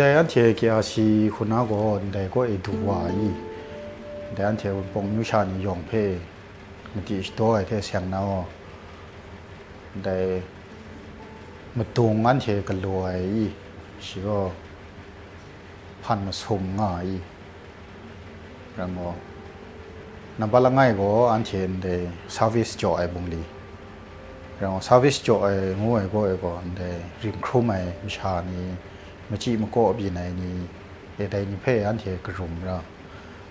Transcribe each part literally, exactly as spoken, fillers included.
Dai anhte K R C hku na gaw ndai kaw e du wa i, dai anhte Wunpawng amyu sha ni yawng hpe madi shadaw ai hte seng na gaw, ndai madung anhte galaw ai i, shi gaw hpan masum nga ai i, rai ngu, nambat langai gaw anhte ndai service jaw ai bungli, rai ngu, service jaw ai ngu ai gaw e gaw, ndai rim hkrum ai masha ni, machyi makaw byin ai ni, e dai ni hpe anhte karum ra.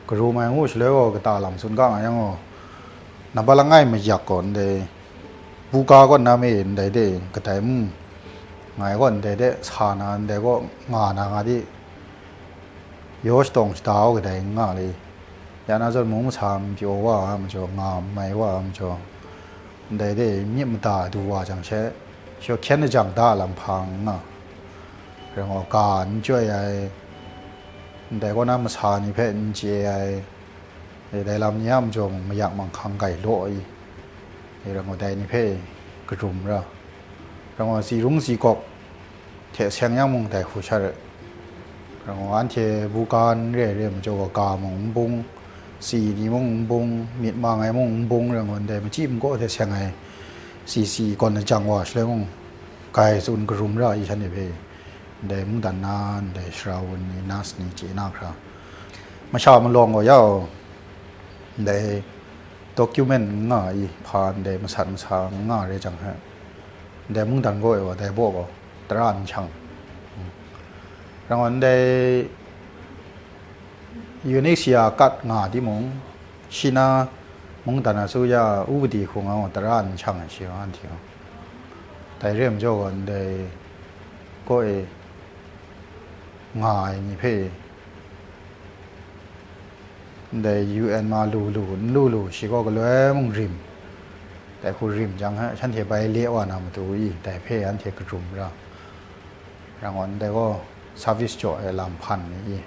Karum ai ngu shaloi gaw, kata lam tsun ga nga yang gaw, nambat langai mayak gaw ndai buga kaw nna me ndai de kadai mung, ngai gaw ndai de sa na, ndai gaw nga na nga di, yaw shatawng shada u kadai n nga le, ya na zawn mung masa n pyaw wa ai majaw, nga n mai wa ai majaw, ndai de myit mada du wa jang she, shaw hkyen lajang da lam hpa n nga, rai ngu, ga n chyoi ai, ndai kaw na masa ni hpe n chye ai, dai lam ni a majaw mung mayak manghkang gai law i, rai ngu, dai ni hpe karum ra, rai ngu, tsi rung tsi gawk hte seng yang mung dai hku sha rai, rai ngu, anhte buga n re ai re ai majaw gaw, ga mung n bung, tsi ni mung n bung, myit mang ai mung n bung, rai ngu, ndai machyi makaw hte seng ai tsi tsi gawn lajang wa shaloi mung, gai tsun karum ra i, shanhte hpe, ndai mungdan na, ndai Shrawun ni, Nas ni chye na hkra, masha malawng gaw yau, ndai document n nga i, hpa ndai masat masa n nga re jang hte, ndai mungdan gaw e wa, dai baw gaw tara n shang, rai ngu, ndai U N H C R card nga timung, shi na mungdan a su ya upadi hku nga gaw tara n shang ai shi gaw, anhte gaw, dai re ai majaw gaw, ndai kaw e nga ai ni hpe, ndai U N ma lu lu, n lu lu, shi gaw galoi mung rim, dai hku rim jang hte, shanhte bai le wa na matu i, dai hpe anhte karum ra, rai ngu, ndai gaw service jaw ai lam hpan ni i,